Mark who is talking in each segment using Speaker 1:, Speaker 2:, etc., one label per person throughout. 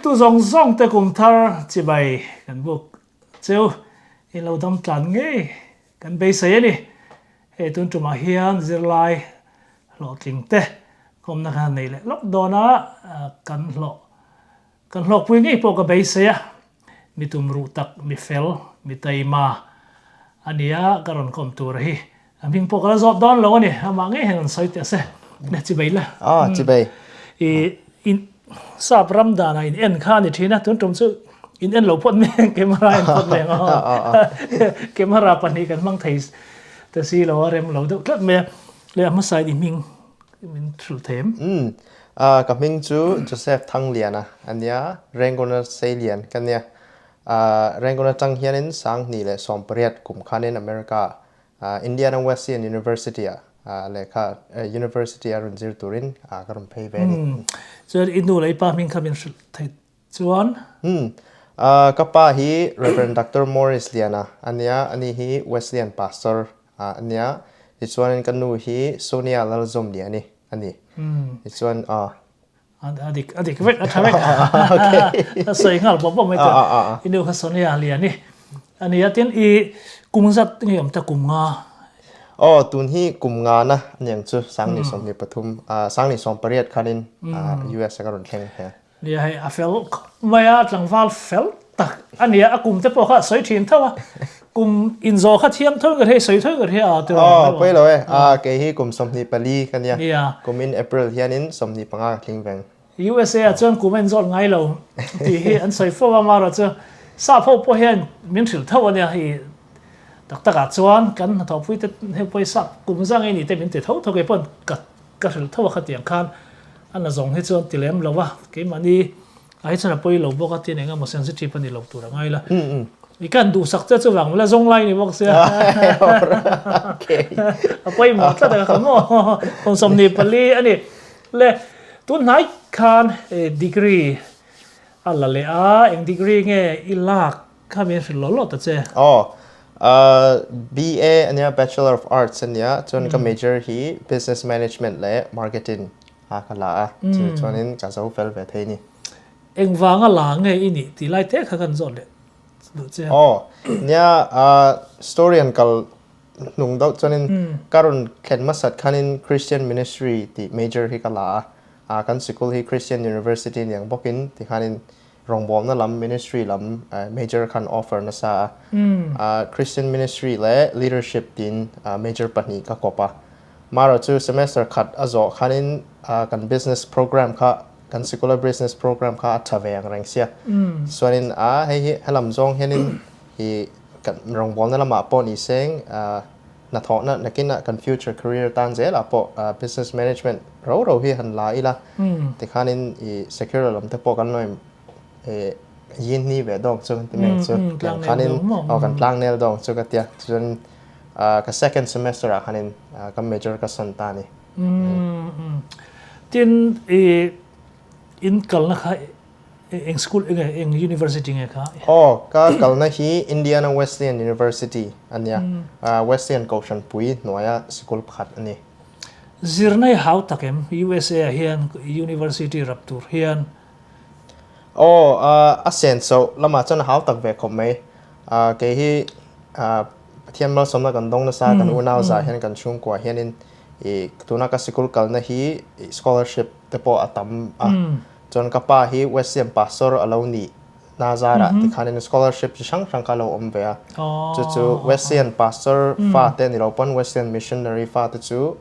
Speaker 1: Thlirtu zawng zawng te kum thar chibai kan buk cheu in lo dam tlan ngei kan beisei a ni. Hei tun tumah hian zirlai hlawhtling te kawmna khan nei leh lawk dawn a, kan hlawh Kan hlawkpui ngei pawh ka beisei a, mi tumruh tak, mi fel, mi taima a nia ka rawn kawm tur hi. A hming pawh ka la zawt dawn lo a ni, amah ngei hian rawn sawi teh se. Nge chibei la.
Speaker 2: Aw, chibei.
Speaker 1: I in sap ram danah in en kha a ni thin a, tun tum chu in en lo phawt mai ang, camera en phawt mai ang aw. Camera pahnih kan hmang thei ta si lo a, rem lo deuh tlat mai a. Le a hmasa in i hming Min hrilh thei em?
Speaker 2: Umm. Ah, ka hming chu Joseph Thangliana a nia, Rengona Seilian ka nia. Ah, Rengona tang hianin Sanghnih leh Sawmpariat kum khanin America ah Indiana Wesleyan University ah ah lehkha University a rawn zir turin ah ka rawn phei ve a ni.
Speaker 1: Umm. Chuan i nu leh i pa hming kha min hrilh thei chuan?
Speaker 2: Umm. Ah, ka pa hi Rev. Doctor Morris Liana a nia, ani hi Wesleyan Pastor a nia. Tichuanin ka nu hi Sonia Lalzawmliani a ni. Tichuan a.
Speaker 1: A dik, a dik vek, a tha vek. A sawi nghal bawp bawp mai ta. I nu kha Sonia Liani a nia. Tin i kum zat nge awm ta kum nga?
Speaker 2: Aw, tun hi kum nga na a niang chu, Sangni 23, Sangni 18 khanin US a ka rawn thleng he.
Speaker 1: Nia hei a fel khawp mai a, tlangval fel tak a nia, a kum te pawh kha a sawi thin tho a, kum inzawh kha thiam tho in ka hria, sawi tho in ka hria a tiraw.
Speaker 2: Aw pawi lo e, a kei hi kum 24 ka nia, kum in April hianin 25 ka tling veng.
Speaker 1: USA ah chuan kum a inzawt ngai lo tih hi an sawi fo a, amaherawh chu sap ho pawh hian min hrilh tho a nia, hei tak tak ah chuan kan hnathawhpui te hei pawisa kum zang ei ni te min ti tho tho kei pawn ka Ka hrilh tho a khatiang khan a na zawng hi chuan ti lem lo a, keimahni ah hi chuan a pawi lo bawk a tin engemaw sensitive a ni lo tur a ngai la. I kan duhsak che chuvang mawle zawng lai ni bawk sia. A pawimawh tlat a ka maw kum 24 a ni. Le tun hnai khan degree a la leh a, eng degree nge i lak Kha min hrilh lo lo ta che.
Speaker 2: Aw, BA a nia, Bachelor of Arts a nia, chuan ka major hi Business Management leh Marketing a ka la a, chu chuanin ka zo fel ve thei ni.
Speaker 1: Engvanga la nge i nih tih lai te kha kan zawt leh duh che.
Speaker 2: Aw, nia, story an kal hnung deuh chuanin ka rawn thlen hmasat khanin Christian Ministry tih major hi ka la a, kan sikul hi Christian University niang bawkin tikhanin Rawngbawlna lam ministry lam major khan offer nasa a, Christian ministry leh leadership tiin major pahnih ka kawp a. Mara chu semester khat a zawh khanin kan business program kha kan sikula business program kha a tha ve ang reng sia. Chuanin a hei hi helam zawng hianin hi kan rawngbawlna lamah pawh ni seng hnathawhna nakinah kan future career tan zelah pawh business management ro ro hi han la ila tikhanin i secular lam te pawh kan lo yin ni ve dawng chu kan ti mai chu tiang khanin aw kan tlang nel dawng chu ka tia chuan ka second semester ah khanin ka major ka san ta ni.
Speaker 1: Tin i in kalna kha Eng school enge eng university nge kha?
Speaker 2: Aw, ka kalna hi Indiana Wesleyan University a nia. Wesleyan Kohhran pui hnuaia sikul pakhat a ni.
Speaker 1: Zirna i hau tak em? USA ah hian university rap tur hian.
Speaker 2: Aw, a sen chauh lamah chuan a hau tak ve khawp mai. Kei hi Pathian malsawmna kan dawng nasa, kan unau zah hian kan chhungkua hianin i tuna ka sikul kalna hi scholarship te pawh a tam a. Chuan ka pa hi Wesleyan pastor a lo nih na zarah tikhanin scholarship chi hrang hrang kha a lo awm ve a. Chu chu Wesleyan pastor fa te ni lo pawn Wesleyan missionary fa te chu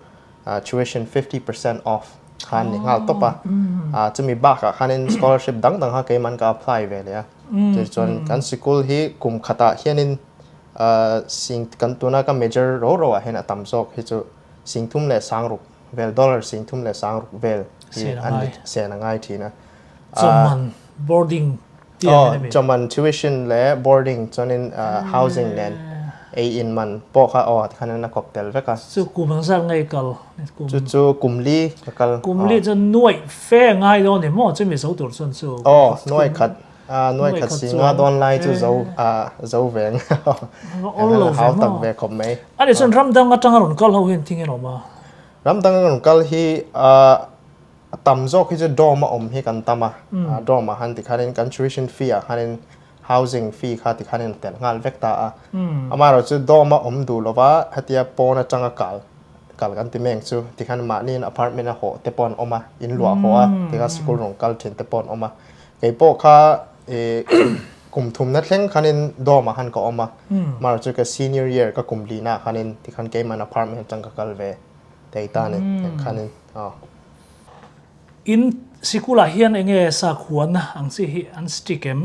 Speaker 2: tuition 50% off khan ni nghal tawp a. Chumi bakah khanin scholarship dang dang kha keiman ka apply ve leh a. Tichuan kan sikul hi kum khatah hianin sing kan tuna ka major ro ro ah hian a tam zawk hi chu sing thum leh sang ruk vel dollar 36,000 vel hi an sen a ngai thin a.
Speaker 1: Chawman boarding ti ang
Speaker 2: emi? Chawman tuition le boarding chuanin housing nen ei in man pawh kha aw tikhan an a kawp tel vek a.
Speaker 1: Chu kum ang zat ngai kal?
Speaker 2: Chu chu kum li ka kal.
Speaker 1: Kum li chuan nuaih fe ngai dawn ni maw chumi zo tur chuan chu?
Speaker 2: Aw nuaih khat nuaih khat si nga dawn lai chu zo zo veng.
Speaker 1: Awl lo ve
Speaker 2: maw? Tak ve khawp mai.
Speaker 1: Ani chuan ramdang atanga rawn kal ho hian thing en awm a?
Speaker 2: Ramdang rawn kal hi. A tam zawk hi chu dorm a awm hi kan tam a, dorm ah khan tikhanin kan tuition fee ah khanin housing fee kha tikhanin a telh nghal vek ta a. Amaherawhchu dorm a awm duh lova hetia pawn atanga kal kal kan ti mek chu tikhan mahniin apartment a hawh te pawh an awm a, in luah hawh a tikhan sikul rawn kal thin te pawh an awm a. Kei pawh kha ih kum thumna thleng khanin dorm ah khan ka awm a, amaherawhchu ka senior year ka kum lihna ah khanin tikhan keiman apartment atang ka kal ve thei ta a ni khanin aw.
Speaker 1: In sikulah hian enge sakhuana ang chi hi an strict em?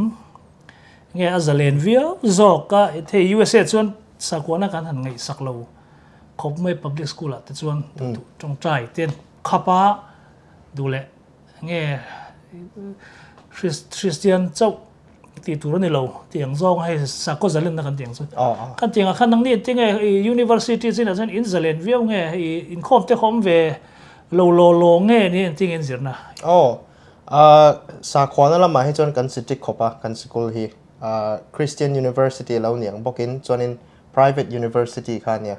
Speaker 1: Nge a zalen viau zawk a, hei USA chuan sakhuana kan han ngaihsak lo khawp mai public school ah te chuan duh duh tawngtai te an khap a, duh leh nge Christian chauh tih tur a ni lo tih ang zawng hei sakhaw zalenna kan tih ang chu. Kan tih angah khan nangni engtin nge university chinah chuan in zalen viau nge inkhawm te kha awm ve lo law law nge ni engtin nge in zirna?
Speaker 2: Aw, sakhuana lamah hi chuan kan strict khawp a kan sikul hi Christian University lo ni ang bawkin chuanin private university kha a nia.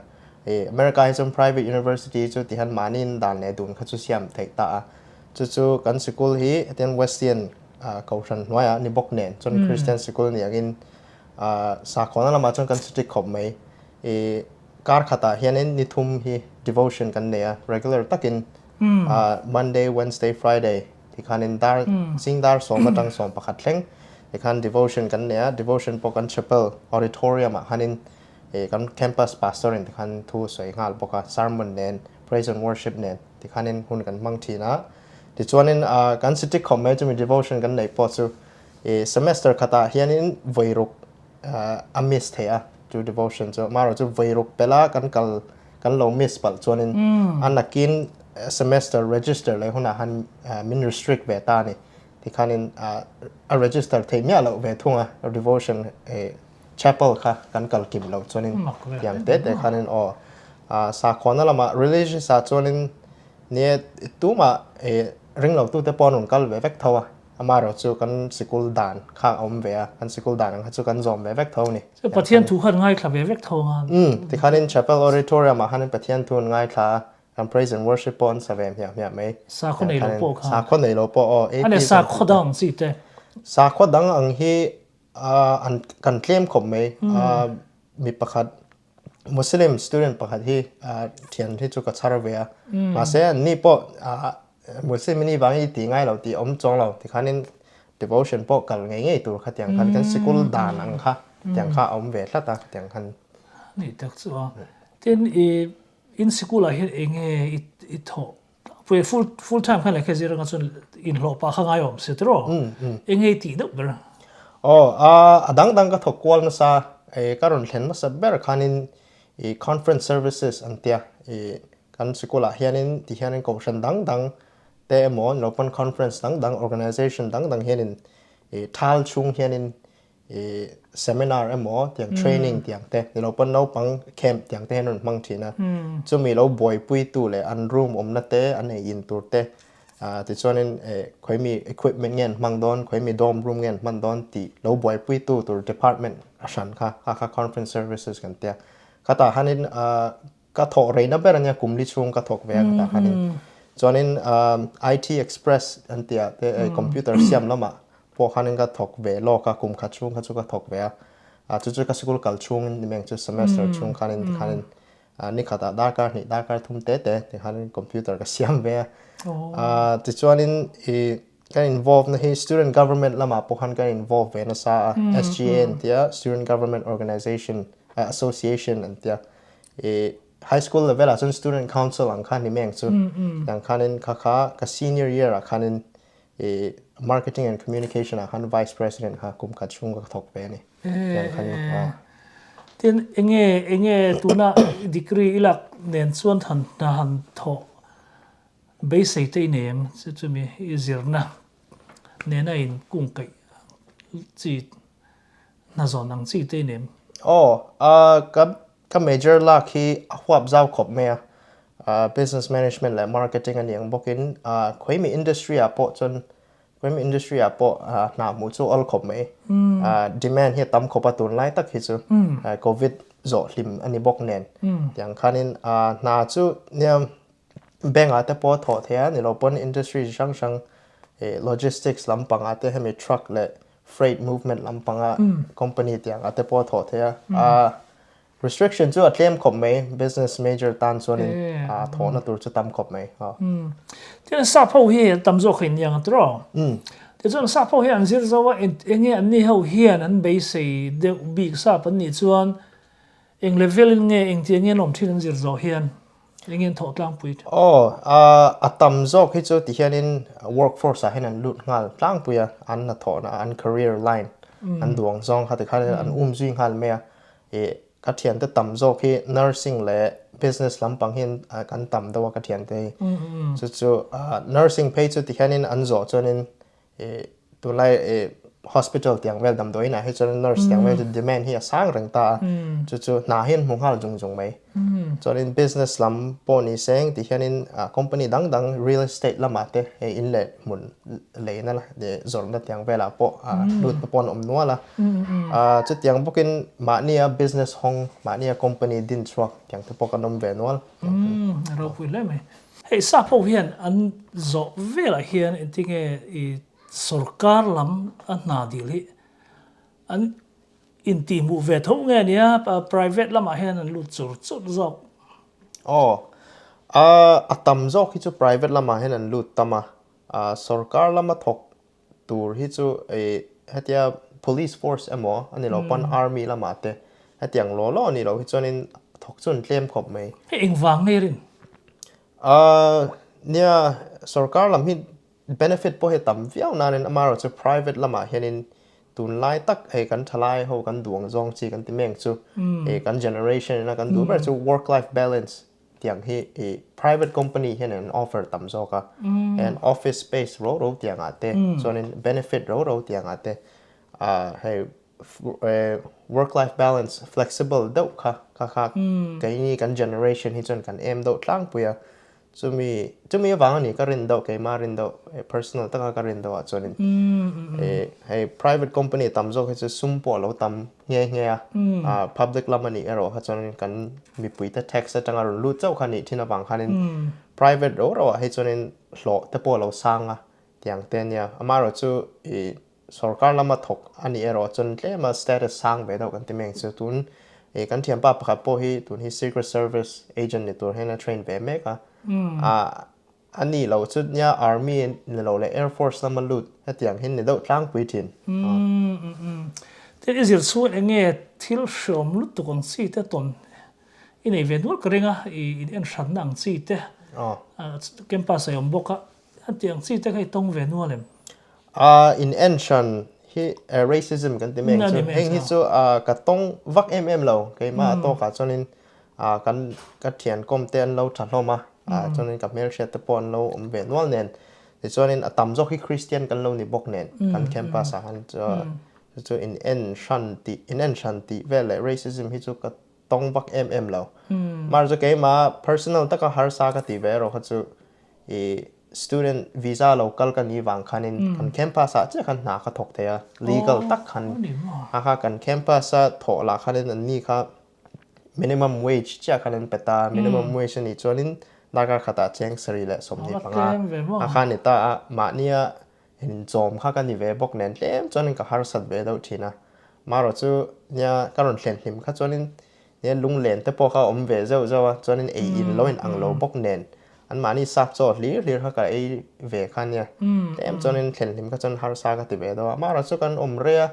Speaker 2: America hi chuan private university chu tihian mahniin dan leh dun kha chu siam theih ta a. Chu chu kan sikul hi hetiang Wesleyan Kohhran hnuaiah ni bawk nen chuan Kristian sikul ni angin sakhawnna lamah chuan kan strict khawp mai. I kar khatah hianin ni thum hi devotion kan nei a, regular takin Monday, Wednesday, Friday tikhanin dar zing dar sawm atang 11 thleng tikhan devotion kan nei a, devotion pawh kan chapel auditorium ah khanin kan campus pastor in tikhan thu a sawi nghal bawk a, sermon nen praise and worship nen tikhanin hun kan hmang thin a. Tichuanin kan strict khawp mai chumi devotion kan neih pawh chu i semester khatah hianin vawi ruk a miss theih a chu devotion chu amaherawh chu vawi ruk pela kan kal kan lo miss palh chuanin a nakin semester register leh hunah khan min restrict ve ta a ni tikhanin a register theih miah loh ve thung a devotion chapel kha kan kal kim loh chuanin tiang te te khanin aw sakhuana lamah religious ah chuanin Nia, tumah ring lo tute pawh an rawn kal ve vek tho a, amaherawh chu kan sikul dan kha a awm ve a, kan sikul dan ang kha chu kan zawm ve vek tho a ni.
Speaker 1: Chu Pathian thu kha an ngaithla ve vek tho ang a.
Speaker 2: Umm, tikhanin Chapel Auditorium ah khanin Pathian thu an ngaithla a, kan praise and worship pawh an sa ve hmiah hmiah mai.
Speaker 1: Sakhaw nei lo pawh kha.
Speaker 2: Sakhaw nei lo pawh aw,
Speaker 1: atheist an tih te. Sakhaw dang ang chi te.
Speaker 2: Sakhaw dang ang hi an kan tlem khawp mai, mi pakhat Muslim student pakhat hi thian hi chu ka chhar ve a. Mahse anni pawh Muslim ini vangin i ti ngai lo tih awm chuang lo. Tikhanin devotion pawh kal ngei ngei tur kha tiang khan kan sikul dan ang kha tiang kha a awm ve tlat a tiang khan.
Speaker 1: Ni tak chu a. Tin i in sikul ah hian enge i thawh Pui full full time khan lehkha zir anga chuan inhlawh pah kha ngai awm si tiraw? Eng nge i tih deuh ber?
Speaker 2: Aw, a dang dang ka thawk kual nasa, ka rawn thlen hmasa ber khanin i conference services an tia, i kan sikulah hianin ti hianin kohhran dang dang te emaw an lo pawn conference dang dang organization dang dang hianin i thal chhung hianin i seminar emaw tiang training tiang te ni lo pawn naupang camp tiang te hian an rawn hmang thin a chumi lo buaipui tu leh an room awmna te an ei in tur te ah tichuanin eh khawimi equipment nge an hmang dawn khawimi dorm room nge an hman dawn tih lo buaipui tu tur department a hran kha kha kha conference services kan tia khatah khanin ah ka thawh reina ber ania kum li chhung ka thawk ve a khatah khanin chuanin IT express an tih ah te computer siam lamah pawh khanin ka thawk ve lawk a kum khat chhung kha chu ka thawk ve a ah chu chu ka sikul kal chhungin ni meng chu semester chhung khanin tikhanin ni khatah darkar hnih darkar thum te te tikhanin computer ka siam ve a ah tichuanin ih kan involve na hi student government lamah pawh khan kan involve ve nasa a SGA an tia student government organization association an tia I high school level ah cun student council ang khan ni meng chu yang khanin kha kha ka senior year ah khanin i marketing and communication ah khan vice president kha kum khat chung ka thawk ve ni yang khan
Speaker 1: Tin enge enge tuna degree i lak nen chuan han hna han thawh beisei te i nei em chu chumi i zirna nena in kungkaih chi Hna zawn ang chi te nem.
Speaker 2: Aw, ka ka major lak hi a huap zau khawp mai a, business management leh marketing a ni ang bawkin khawimi industry ah pawh chuan khawimi industry ah pawh hna hmuh chu awl khawp mai. Demand hi a tam khawp a tunlai tak hi chu covid zawh hlim a ni bawk nen tiang khanin hna chu nia. Bank ah te pawh a thawh theih a ni lo pawn industry chi hrang hrang ih logistics lampang ah te hemi truck leh freight movement lampang a company tiang ah te pawh a thawh theih a. Ahh restriction chu a tlem khawp mai business major tan chuanin ah thawhna tur chu tam khawp mai.
Speaker 1: Tin sap ho hi tam zawk in niang a tiraw? Tichuan sap ho hi an zir zo a eng nge an ni ho hian an beisei deuh bik sap an nih chuan eng level in nge engtiang nge an awm thin an zir zawh hian? Eng nge an thawh tlangpui?
Speaker 2: Aw, a tam zawk hi chu tihianin workforce ah hian an lut nghal tlangpui a, an hnathawhna an career line an duang zawng kha tikhan an um zui nghal mai a. Ih ka thiante tam zawk hi nursing leh business lampang hian kan tam deuh a ka thiante hi. Chu chu nursing phei chu tihianin an zawh chuanin ih tunlai ih hospital tiang vel damdawiin ah hi chuan nurse tiang vel chu demand hi a sang reng ta a chu chu hna hi an hmu nghal zung zung mai chuanin business lam pawh ni seng ti hianin ah company dang dang real estate lamah te hei in leh hmun leina leh zawrhna tiang velah pawh ah lut te pawh an awm nual a ah chutiang bawkin mahnia business hawng mahnia company din chhuak tiang te pawh kan awm ve nual.
Speaker 1: Ropui hle mai. Hei sap ho hian an zawh velah hian engtinge i sorkar lam a hna dil hi an intihhmuh ve tho nge nia private lamah hian an lut chur chur zawk.
Speaker 2: Aw, a tam zawk hi chu private lamah hian an lut tam a, sorkar lama thawk tur hi chu i hetia police force emaw a ni lo pawn army lamah te hetiang law law a ni lo hi chuanin thawk chu an tlem khawp mai.
Speaker 1: Hei engvang nge rin?
Speaker 2: Ahh nia sorkar lam hi benefit pawh hi a tam viau nanin amaherawhchu private lamah hianin tunlai tak hei kan thalai ho kan duang zawng chi kan ti mek chu hei kan generation ina kan duh ber chu work life balance tiang hi i private company hian an offer tam zawk a and office space ro ro tiang ah te chuanin benefit ro ro tiang ah te ah hei work life balance flexible deuh kha kha kha keini kan generation hi chuan kan em deuh tlangpui a chumi chumi avang a ni ka rin deuh keimah rin deuh personal taka ka rin deuh ah chuanin hei private company tam zawk hi chu sum pawh a lo tam nghe nghe a, public lam a nih erawh kha chuanin kan mipuite tax atanga rawn lut chauh kha nih thin avang khanin private ro ro ah hi chuanin hlawh te pawh a lo sang a tiang te ania. Amaherawh chu ih sorkar lama thawk a nih erawh chuan tlema status sang ve deuh kan ti mai ang chu. Tun ih kan thianpa pakhat pawh hi tun hi secret service agent ni tur hian a train ve mek a, A ni lo chu nia Army ni lo leh Air Force lama lut hetiang hi ni deuh tlangpui thin.
Speaker 1: Tin i zir chhung eng nge thil hreawm lutuk ang chi te tawn i nei ve nual ka ring a, i in en hranna ang chi te campus ah i awm bawk a, hetiang ang chi te kha i tawng ve nual em?
Speaker 2: In en hran hi racism kan ti mek chu heng hi chu ka tawng vak em em lo keimah a tawkah chuanin kan ka thian kawm te an lo tha hlawm a chuanin ka hmelhriat te pawh an lo awm ve nual nen tichuanin a tam zawk hi Christian kan lo ni bawk nen kan campus ah khan chu in en hran tih in en hran tih vel leh racism hi chu ka tawng vak em em lo mar chu keimah personal taka harsa ka tih ve erawh kha chu i student visa lo kal ka nih vang khanin kan campus ah chiah khan hna ka thawk thei a legal tak khan a kha kan campus a thawh lah khanin an ni kha minimum wage chiah khan an pe ta minimum wage a nih chuanin darkar khatah cheng sarih leh 25 a kha ni ta a mahnia inchawm kha ka ni ve bawk nen tlem chuanin ka harsat ve deuh thin a marawh chu nia ka rawn thlen hlim kha chuanin nia lunglen te pawh kha awm ve zeuh zeuh a chuanin ei in lo in ang lo bawk nen an mahni sap chaw hlir hlir kha ka ei ve kha nia tlem chuanin thlen hlim kha chuan harsa ka ti ve deuh a marawh chu kan awm rei a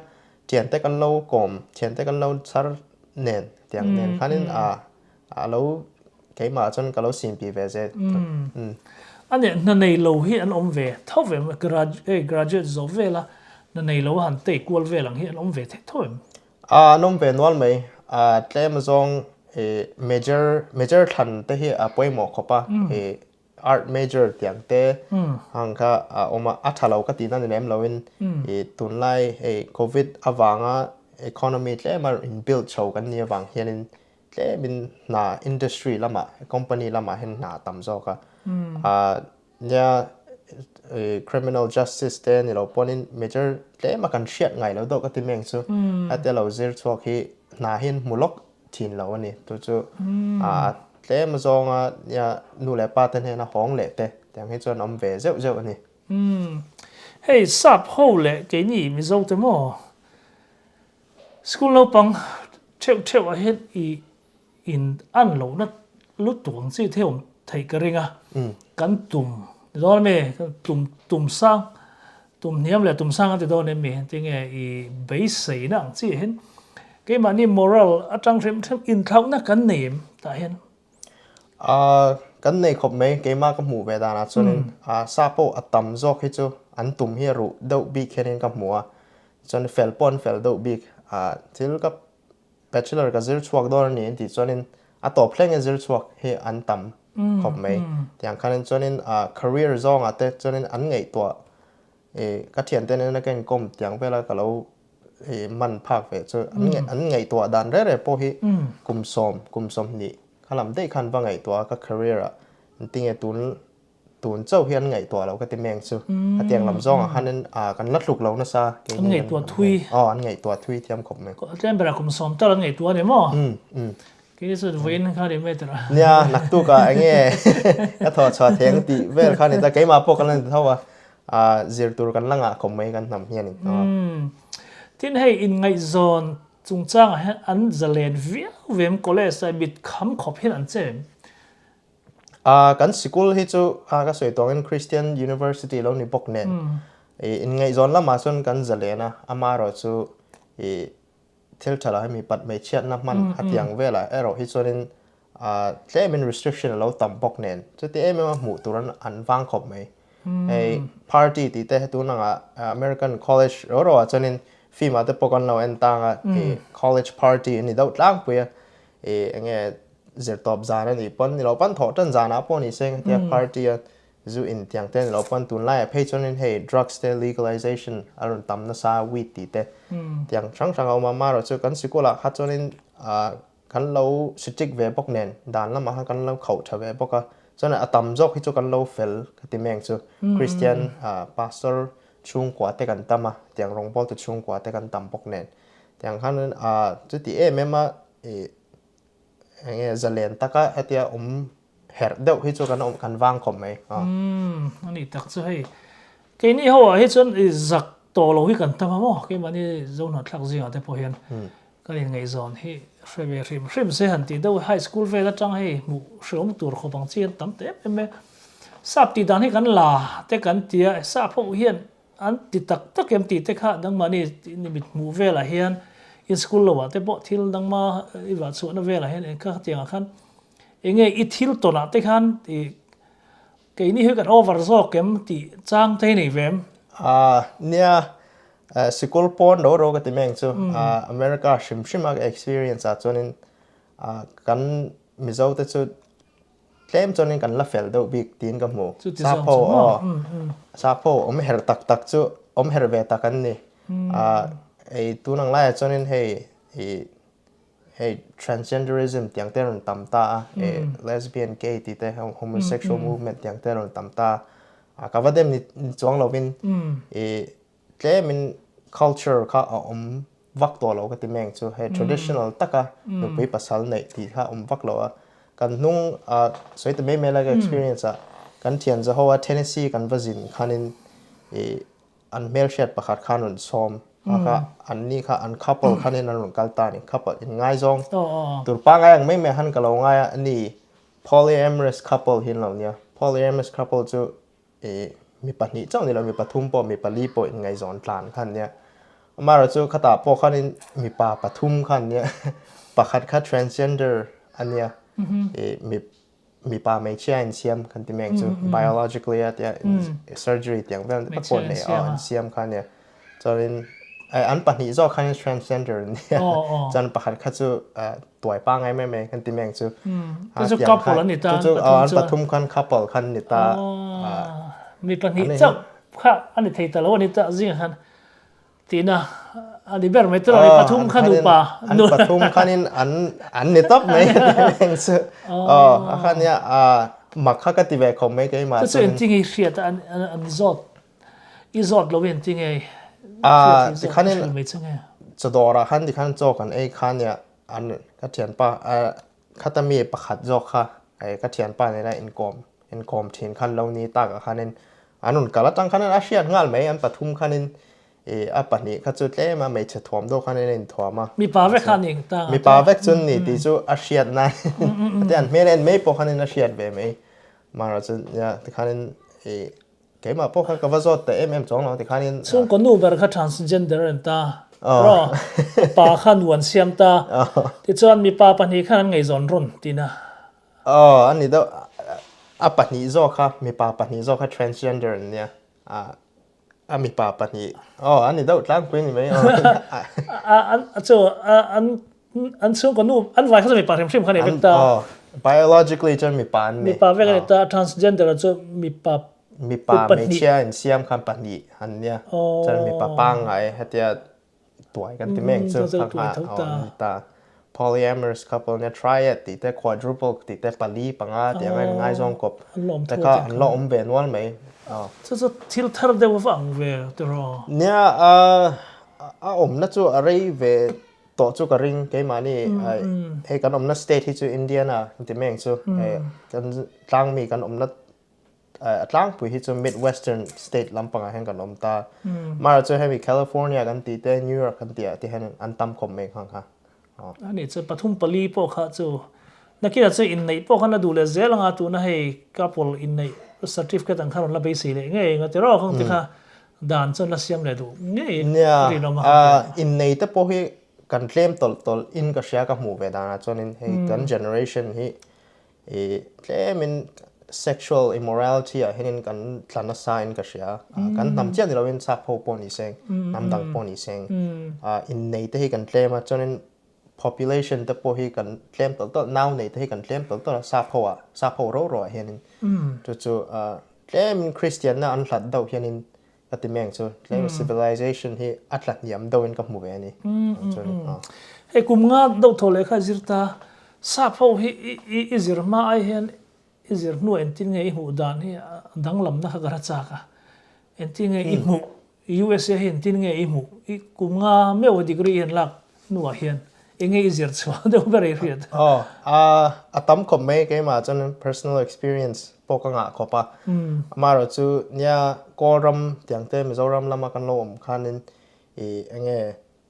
Speaker 2: Thiante kan lo kawm, thiante kan lo chhar nen tiang nen khanin a a lo keimah chuan ka lo simpi ve zel.
Speaker 1: A nih hna nei lo hi an awm ve tho em? Graduate zawh vela hna nei lo a han tei kual vel ang hi an awm ve thei tho em?
Speaker 2: A an awm ve nual mai. A tlem azawng major major thlan te hi a pawimawh khawp a. Art major tiang te ang kha a awm a, a tha lo ka tihna ni lem loin i tunlai hei covid avanga economy tlema in build chho kan nih avang hianin tlemin hna industry lamah company lamah hian hna a tam zawk a. Nia criminal justice te ni lo pawhin major tlema kan hriat ngai lo deuh ka ti meng chu hetia lo zir chhuak hi hna hi an hmu lawk thin lo a ni. Chu chu a. tlem azawnga nia nu leh pa te hnena hawng leh te tiang hi chuan awm ve zeuh zeuh a ni.
Speaker 1: Umm hei sap ho leh keini Mizo te maw school naupang theuh theuh ah hian i in an lohna lutuk ang chi thei awm theih ka ring a, kan tum ni dawn ami tum tum sang tum hniam leh tum sang an ti dawn em mi tinge i beiseina ang chi ah hian keimahni moral atang hrim hrim inthlauhna kan nei em tah hian.
Speaker 2: Ahh kan nei khawp mai keimah ka hmuh ve danah chuanin ah sa pawh a tam zawk hi chu an tum hi a ruh deuh bik hianin ka hmu a chuan fel pawh an fel deuh bik ah thil ka Bachelor ka zir chhuak dawn a ni an tih chuanin a tawp thleng a zir chhuak hi an tam khawp mai. Tiang khanin chuanin career zawngah te chuanin an ngaihtuah ih ka thiante nena ka inkawm tiang vela ka lo ih man phak ve chu an ngaihtuah dan reh reh pawh hi kum sawm kum sawmhnih kha lam daih khan va ngaihtuah a ka career ah engtinge tun Tun chauh hi an ngaihtuah lo ka ti meng chu. A tiang lam zawngah khanin kan la tluk lo nasa.
Speaker 1: An ngaihtuah thui.
Speaker 2: Aw an ngaihtuah thui thiam khawp mai.
Speaker 1: Tlem berah kum sawm tal an ngaihtuah a ni maw? Kei chu vawiin kha ni mai tawh.
Speaker 2: Nia, naktukah eng nge ka thawh chhuah thei ang tih vel kha ni ta. Keimah pawh kan la ni tho a, zir tur kan la ngah khawp mai kan hnam hianin.
Speaker 1: Tin hei inngaihzawn chungchangah hian an zalen viau vem college a mit kham khawp hian an che em?
Speaker 2: Ah kan sikul hi chu ah ka sawi tawngin Christian University lo ni bawk nen i inngaihzawn lamah chuan kan zalen a, amaherawh chu i thil tha lo hemi pat hmeichhiatna hman a tiang velah erawh hi chuanin ah tlemin restriction a lo tam bawk nen chuti em em a hmuh tur an an vang khawp mai. Hei party tih te tun angah American college ro ro ah chuanin film ah te pawh kan lo en tang a i college party a ni deuh tlangpui a i enge zirtawp zan a nih pawn ni lo pawn thawh tan zanah pawh ni se hetia party a zu in tiang te ni lo pawn tunlaiah phei chuanin hei drugs te legalization a rawn tam nasa weed tih te tiang hrang hrang a awm a marawh chu kan sikulah kha chuanin ah kan lo strict ve bawk nen dan lamah khan kan lo khauh tha ve bawk a chuan a tam zawk hi chu kan lo fel ka ti meng chu Christian ah pastor chhungkua te kan tam a tiang rawngbawl tu chhungkua te kan tam bawk nen tiang khan ah chuti em em a ih eng nge zalen taka hetia awm herh deuh hi chu kan awm kan vang khawp mai.
Speaker 1: Umm a nih tak chu hei keini ho ah hi chuan i zak tawh lo hi kan tam a maw keimahni Zohnahthlak zingah te pawh hian kan inngaihzawn hi hre ve hrim hrim se han tih deuh high school vel atang hei hmuh hreawm tur khawp ang chi an tam ta em em e sap tih dan hi kan la te kan tia sap ho hian An ti tak tak em tih te kha nangmahni mit hmuh velah hian in school lo ah te pawh thil nangma i vah chhuahna velah hian eng kha tiangah khan eng nge i thil tawnah te khan i keini hi kan over zawk em tih chang te hi nei ve em?
Speaker 2: Aaa nia sikul pawn ro ro ka ti mai ang chu America hrim hrim a ka experience ah chuanin kan Mizo te chu Tlem chuanin kan la fel deuh bik tiin ka hmu. Sapho aw. Sapho awm her tak tak chu awm her ve tak an ni. Ei tun ang laiah chuanin hei i hei transgenderism tiang te rawn tam ta a, lesbian, gay tih te homosexual movement tiang te rawn tam ta a. Ka va dem ni chuang lovin i Tlemin culture kha a awm vak tawh lo ka ti meng chu hei traditional taka nupui pasal neih tih kha a awm vak lo a, kan hnung ah sawi ta mai mai lai ka experience ah kan thian zaho a Tennessee kan va zin khanin ih an hmelhriat pakhat khan rawn sawm a kha an ni kha an couple khanin an rawn kal ta a ni couple inngaizawng tur pangngai ang mai mai khan ka lo ngai a ani polyamorous couple hi an lo nia polyamorous couple chu I mi pahnih chauh ni lo, mi pathum pawh, mi pali pawh inngaihzawn tlan kha an nia. Amaherawh chu khatah pawh khanin mipa pathum kha an nia, pakhat kha transgender a nia, i mi mipa hmeichhia a insiam kan ti mai ang chu, biologically a tia surgery tih ang vel tak pawh an nei a, an siam kha a nia. Chuanin an pahnih zawk khanin transgender an nia, chuan pakhat kha chu tuai pangai mai mai kan ti mai ang chu.
Speaker 1: Chu chu couple an ni ta,
Speaker 2: chu chu an pathum khan couple khan ni ta.
Speaker 1: Mi pahnih chauh kha a ni thei ta lo a ni ta zingah khan tihna a ni ber mai tawh mi pathum kha nupa.
Speaker 2: An pathum khanin an an ni tawp mai ka ti mai ang chu. Aw a kha nia mak kha ka ti ve khawp mai keimah
Speaker 1: chuan. Chu chu engtin nge i hriat a an zawt I zawt lo in tinge
Speaker 2: Ah, tikhanin chawdawrah khan tikhan chaw kan ei kha nia an ka thianpa khata mi pakhat zawk kha. Ka thianpa nena inkawm inkawm thin khan lo ni takah khanin an rawn kal atang khanin a hriat nghal mai an pathum khanin ih a pahnih kha chu tlem a hmeichhe thuam deuh khanin a inthuam a.
Speaker 1: Mipa vek kha a ni ta ang.
Speaker 2: Mipa vek chu ni tih chu a hriat nan ate an hmel en mai pawh khanin a hriat ve mai. Amaherawh chu nia tikhanin ih Keimah pawh kha ka va zawt ta em em chuang lo tikhanin.
Speaker 1: Chhungkaw nu ber kha transgender an ta rawh, a pa kha nu an siam ta, tichuan mipa pahnih khan an ngaihzawn rawn tina.
Speaker 2: Aw a ni deuh, a pahnih zawk kha mipa pahnih zawk kha transgender an nia, a mipa pahnih aw a ni deuh tlangpui a ni mai aw.
Speaker 1: A chu an An chhungkaw nu an vai kha chu mipa hrim hrim kha ni vek ta.
Speaker 2: Aw, biologically chuan mipa an ni.
Speaker 1: Mipa vek a ni ta, transgender ah chu mipa
Speaker 2: Mipa hmeichhia insiam khan pahnih an nia. Chuan mipa pangngai hetia tuai kan ti mek chu kha kha aw an ni ta. Polyamorous couple nia triad tih te quadruple tih te pali panga tih anga inngaizawng kawp te kha an la awm ve nual mai.
Speaker 1: Chu chu thil thar deuh va ang ve tiraw?
Speaker 2: Nia, a awmna chu a rei ve Tawh chu ka ring keimahni hei kan awmna state hi chu Indiana an ti mai ang chu kan tlangmi kan awmna a tlangpui hi chu midwestern state lampangah hian kan awm ta mara chu hemi California kan tih te New York kan tih ah te hian an tam khawp mai khang kha.
Speaker 1: Ani chu pathum pali pawh kha chu nakinah chu inneih pawh khan a duh leh zel anga tuna hei couple inneih certificate ang kha rawn la beisei leh ngei anga tiraw khang te kha Dan chuan la siam leh duh ngei
Speaker 2: Nia,
Speaker 1: rinawm a.
Speaker 2: Innei te pawh hi kan tlem tawlh tawlh in ka hria ka hmuh ve danah chuanin hei kan generation hi ih tlemin sexual immorality ah hianin kan tla nasa in ka hria. Kan hnam chiah ni loin chak ho pawh ni seng, hnam dang pawh ni seng. Innei te hi kan tlem a, chuanin population te pawh hi kan tlem tawlh tawlh, nau nei te hi kan tlem tawlh tawlh a, sap ho ah, sap ho ro ro ah hianin chu chu tlemin Christian na an hlat deuh hianin ka ti meng chu tlem civilization hi a tla hniam deuhin ka hmu ve a ni.
Speaker 1: Hei kum nga deuh thaw leh kha zir ta, sap ho hi i zir hma ai hian i zir hnuah engtin nge i hmuh dan hi a danglamna kha ka hre chak a, engtin nge i hmuh USA hi engtin nge i hmuh? I kum nga meuh a degree i han lak hnuah hian eng nge i zir chhuah deuh ber i hriat?
Speaker 2: Aw, a tam khawp mai keimah chuan personal experience pawh ka ngah khawp a. Amaherawh chu nia Kawlram tiang te Mizoram lama kan lo awm khanin i eng nge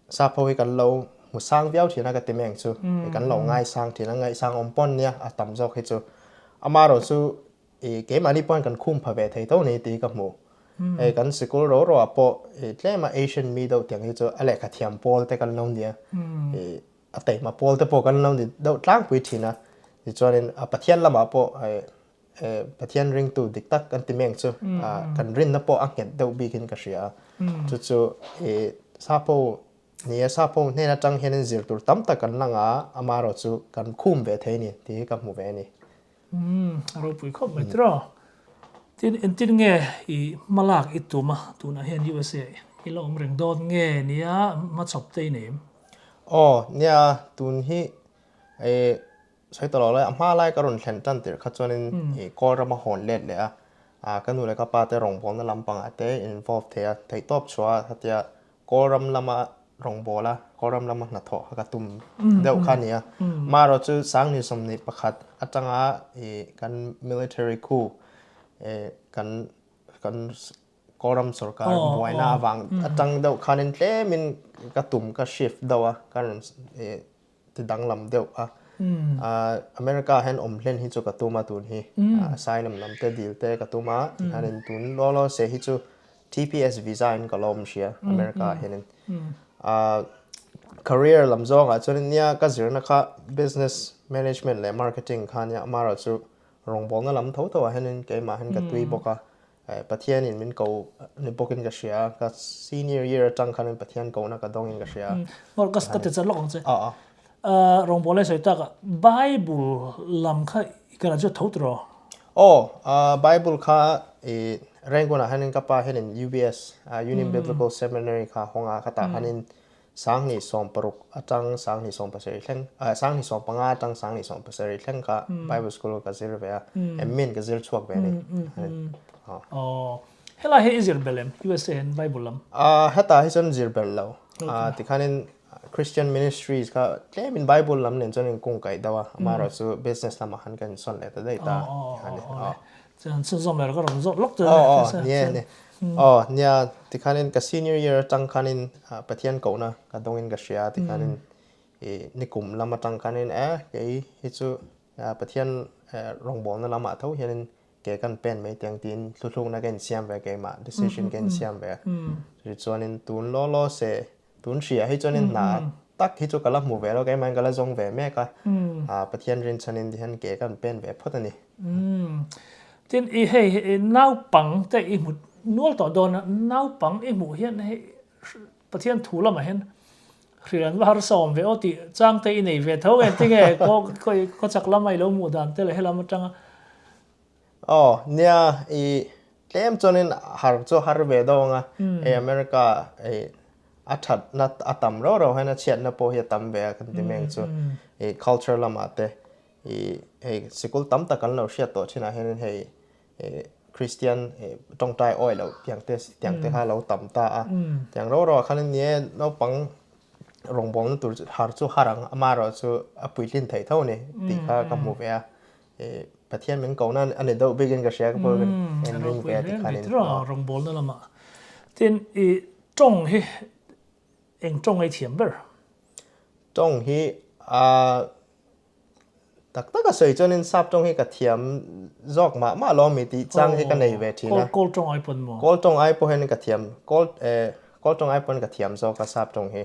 Speaker 2: sap ho hi kan lo hmu sang viau thin a ka ti mai ang chu. Kan lo ngaisang thin a, ngaihsang awm pawn nia a tam zawk hi chu. Amaherawh chu I keimahni pawhin kan khum pha ve thei tho ni tih ka hmu. Hei kan sikul ro ro ah pawh i tlema Asian mi deuh tiang hi chu a lehkha thiam pawl te kan lo nia. I a teima pawl te pawh kan lo ni deuh tlangpui thin a. Tichuanin a Pathian lamah pawh i Pathian ringtu dik tak kan ti meng chu kan rinna pawh a nghet deuh bikin ka hria a. Chu chu i sapho ni e sapho hnen atang hianin zir tur tam tak kan la nga amaherawh chu kan khum ve thei ni tih hi ka hmu ve a ni.
Speaker 1: Umm a ropui khawp mai tiraw. Tin entir nge i hmalak i tum a tunah hian USA i la awm reng dawn nge nia hmachhawp te i nei em?
Speaker 2: Aw nia tun hi i sawi tawh lo lai a hma lai ka rawn thlen tan tirh kha chuanin i kawl rama hawn let leh a ka nu leh ka pa te rawngbawlna lampangah te involve thei a theihtawp chhuah a hetia Kawlram lama rawngbâwl a, Kawlram lama hnathawh kha ka tum deuh kha a ni a. Amaherawh chu Sangni 21 atanga ih kan military coup ih kan kan Kawlram sorkar buaina avang atang deuh khanin tlemin ka tum ka shift deuh a, ka rawn ih ti danglam deuh a. America ah hian awm hlen hi chu ka tum a tun hi. Asylum lam te dil te ka tum a, tikhanin tun law law se hi chu TPS visa in ka la awm hria America ah hianin. Career lam zawngah chuanin nia ka zirna kha business management leh marketing kha nia amaherawh chu rawngbawlna lam tho tho ah hianin keimah hian ka tui bawk a. Pathianin min ko ni bawkin ka hria a, ka senior year atang khanin Pathian kohna ka dawngin ka hria a.
Speaker 1: Ngawr ka ka ti chat lawk ang che. Rawngbawlna i sawi tak a, Bible lam kha i graduate tho tiraw?
Speaker 2: Aw, Bible kha i Rangoon ah hianin ka pa hianin UBS, Union Biblical Seminary kha hawng a, khatah khanin 2016 atang 2017 thleng, 2015 atang 2017 thleng kha Bible School ka zir ve a, admin ka zir chhuak ve a ni.
Speaker 1: Aw, helai hi i zir belh em? USA hian Bible lam?
Speaker 2: Hetah hi chuan zir belh lo. Tikhanin Christian Ministries kha tlemin Bible lam nen chuan inkungkaih deuh a, amaherawhchu business lamah khan ka insawn leh ta daih ta a ni.
Speaker 1: Aw, chuan chhunzawm leh ka rawn zawt lawk
Speaker 2: chu a ni. Aw, nia, nia. Aw, nia, tikhanin ka senior year atang khanin Pathian kohna ka dawngin ka hria a, tikhanin i nikum lam atang khanin e kei hi chu Pathian rawngbawlna lamah tho hianin ke kan pen mai tiang tiin thluhlukna ka insiam ve keimah decision ka insiam ve a. Tichuanin tun law law se tun hria hi chuanin hna tak hi chu ka la hmu ve lo keimahin ka la zawng ve mek a, Pathian rinchhanin tihian ke kan pen ve phawt a ni.
Speaker 1: Tin i hei naupang te i hmu nual tawh dawn a, naupang i hmuh hian hei Pathian thu lamah hian hrilh an va harsa awm ve aw tih chang te i nei ve tho nge tinge khaw chak lama i lo hmuh dan te leh helam atanga.
Speaker 2: Aw nia i tlem chuanin har chu har ve deuh ang a, hei America i a thatna a tam rau rau hian a chhiatna pawh hi a tam ve a kan ti mai ang chu i culture lamah te i hei sikul tam tak kan lo hriat tawh thinah hianin hei Kristian tawngtai awi loh tiang te tiang te kha lo tam ta a. Tiang ro ro ah khan nia naupang rawngbawlna tur chu har chu har ang amaherawh chu a puitlin theih tho a ni tih kha ka hmu ve a. Pathian min ko nan a ni deuh bikin ka hria ka pawh en ring ve a ti khanin.
Speaker 1: Rawngbawlna lamah tin i tawng hi eng tawng ei thiam ber?
Speaker 2: Tawng hi a Tak tak a sawi chuanin sap tawng hi ka thiam zawk mah mah lo ami tih chang hi ka nei ve thin a.
Speaker 1: Kawl tawng ai pawn maw?
Speaker 2: Kawl tawng ai pawh hian ka thiam, kawl eh kawl tawng ai pawn ka thiam zawk a sap tawng hi.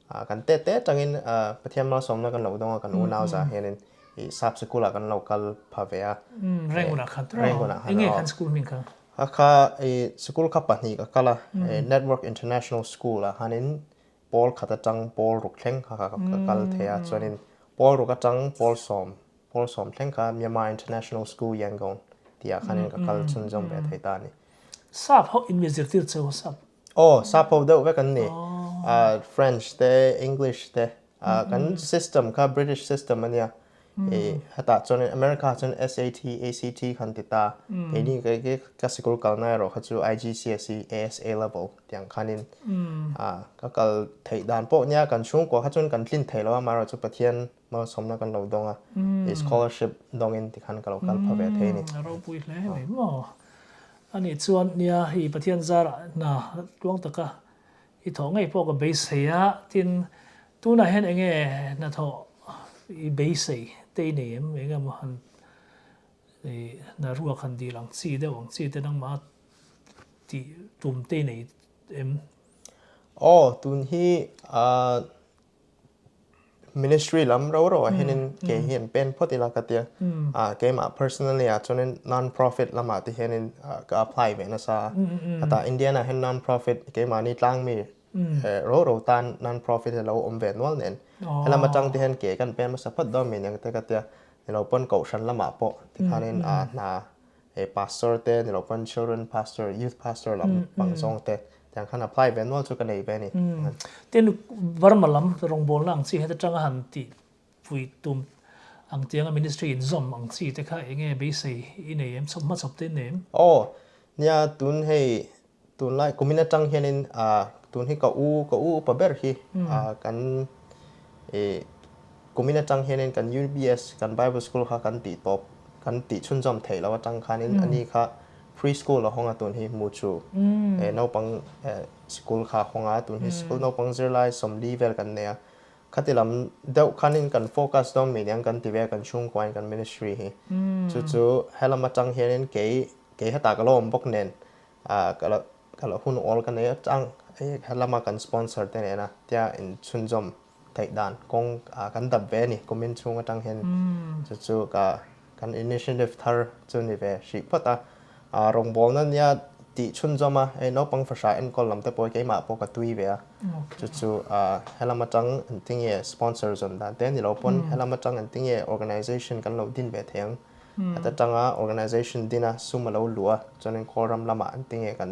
Speaker 2: Ah kan te te atangin ah Pathian malsawmna kan lo dawng a kan unau zah hianin ih sap sikul ah kan lo kal pha ve a.
Speaker 1: Rangoon ah khan tawh. Rangoon ah khan. Enge khan school hming kha?
Speaker 2: Kha kha ih sikul kha pahnih ka kal a, Network International School ah khanin Pawl khat atang pawl ruk thleng kha ka kal thei a, chuanin pawl ruk atang pawl sawm, pawl sawm thleng kha Myanmar International School Yangon tihah khanin ka kal chhunzawm ve thei ta a ni.
Speaker 1: Sap ho in mi zirtir cheu sap?
Speaker 2: Aw, sap ho deuh vek an ni. French te, English te, kan system kha British system a nia. I hetah chuanin America ah chuan SAT, ACT khan ti ta. Keini ka sikul kalna erawh kha chu IGCSE, ASA level tiang khanin ka kal theih dan pawh nia kan chhungkua kha chuan kan tlin thei lo a, amaherawh chu Pathian malsawmna kan lo dawng a, i scholarship dawngin tikhan ka lo kal pha ve thei a ni.
Speaker 1: A ropui hle mai maw. Anih chuan nia i Pathian zarah hna tluang taka I thawh ngei pawh ka beisei a, tin tunah hian enge hnathawh i beisei te i nei em? Enge maw han i hna ruak han dil ang chi deuh ang chi te nangmah tih tum te i nei em?
Speaker 2: Aw, tun hi ah Ministry lam ro ro ah hianin kei hi an pen phawt ila ka tia. Keimah personally ah chuanin non-profit lamah te hianin ka apply ve nasa a. Hetah Indian ah hian non-profit keimahni tlangmi ro ro tan non-profit hi a lo awm ve nual nen. Helam atang te hian ke kan pen hmasa phawt dawn mi aniang te ka tia. Nilo pawn kohhran lamah pawh tikhanin hna hei pastor te ni lo pawn children pastor, youth pastor lam pang zawng te tiang khan apply ve nual chu ka nei ve a ni.
Speaker 1: Tin Burma lam rawngbawlna ang chi heta tanga han tih pui tum ang tianga ministry inzawm ang chi te kha enge beisei i nei em chhawp hmachhawp te i nei em?
Speaker 2: Aw nia tun hei tunlai kumin atang hianin ah tun hi ka u ka u upa ber hi ah kan ih kumin atang hianin kan UBS kan Bible school kha kan tih tawp kan tih chhunzawm theih loh atang khanin ani kha pre school a hawng a tun hi Muchu eh naupang eh sikul kha a hawng a tun hi sikul naupang zirlai sawmli vel kan nei a khati lam deuh khanin kan focus dawn mai aniang kan ti ve a kan chhungkuain kan ministry hi chu chu helam atang hianin kei kei hetah ka lo awm bawk nen ah ka lo ka lo hun awl ka nei atang helama kan sponsor te nena tia inchhunzawm theih dan kawng ah kan dap ve a ni kumin chhung atang hian chu chu ka kan initiative thar chu ni ve hrih phawt a ah rawngbawlna nia tih chhunzawm a hei naupang fahrah enkawl lam te pawh hi keimah pawh ka tui ve a chu chu ah helam atang engtinge sponsor zawn dan te ni lo pawn helam atang engtinge organization kan lo din ve thei ang. Heta tanga organization dina sum a lo luh a, chuanin Kawlram lamah an ti nge kan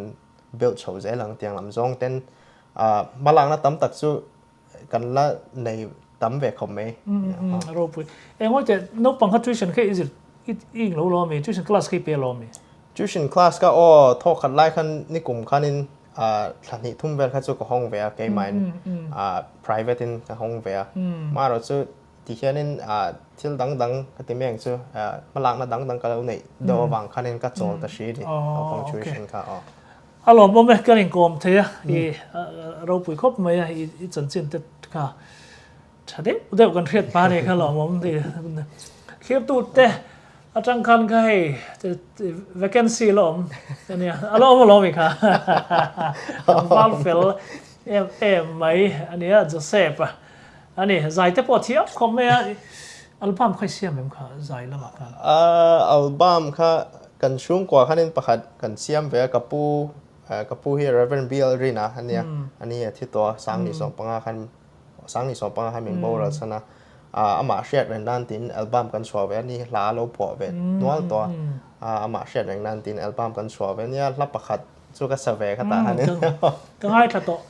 Speaker 2: build chho zel ang tiang lam zawng ten hmalakna tam tak chu kan la nei tam ve khawp mai.
Speaker 1: A ropui. Eng ngawi teh naupang kha tuition kha i zir i ing lo lo ami? Tuition class kha i pe lo ami?
Speaker 2: Tuition class kha aw thawk khat lai khan nikum khanin. thla hnih thum vel kha chu ka hawng ve a keimahin private in ka hawng ve a. Amaherawh chu ti hianin thil dang dang ka ti mai ang chu hmalakna dang dang ka lo neih deuh avang khanin ka chawl ta hri a ni naupang tuition kha aw.
Speaker 1: A lawmawm e kan inkawm thei a i ropui khawp mai a i chanchin te kha Tha deuh deuh kan hriat pa nih kha lawmawm ti thlirtute atang khan kha hei vacancy la awm ania a la awm alawm i kha kan val fel em em mai ania Joseph a ani zai te pawh thiam khawp mai a album kha i siam em kha zai lamah khan
Speaker 2: album kha kan chhungkua khanin pakhat kan siam ve a ka pu ka pu hi Reverend BL Rina ania ani a thi tawh a Sangni sawmpanga khan Sangni sawmpanga khan min boral chhan a, amah hriat reng nan tiin album kan chhuah ve a ni, hla a lo phuah ve nual tawh a, amah hriat reng nan tiin album kan chhuah ve a nia, hla pakhat chu ka sa ve kha tah khan in.
Speaker 1: Ka ngaithla tawh,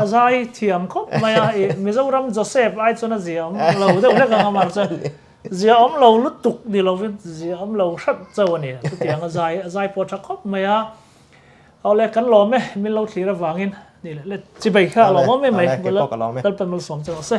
Speaker 1: a zai thiam khawp mai a, i Mizoram Joseph ai chuan a zia awm lo deuh hlek ang amah chuan zia awm lo lutuk ni lovin zia awm lo hrat chauh a ni, chutiang a zai a zai pawh a tha khawp mai a. Awle kan lawm e, min lo thlir avangin ni leh le chibei kha a lawm awm em mai, Lalpan malsawm che rawh se.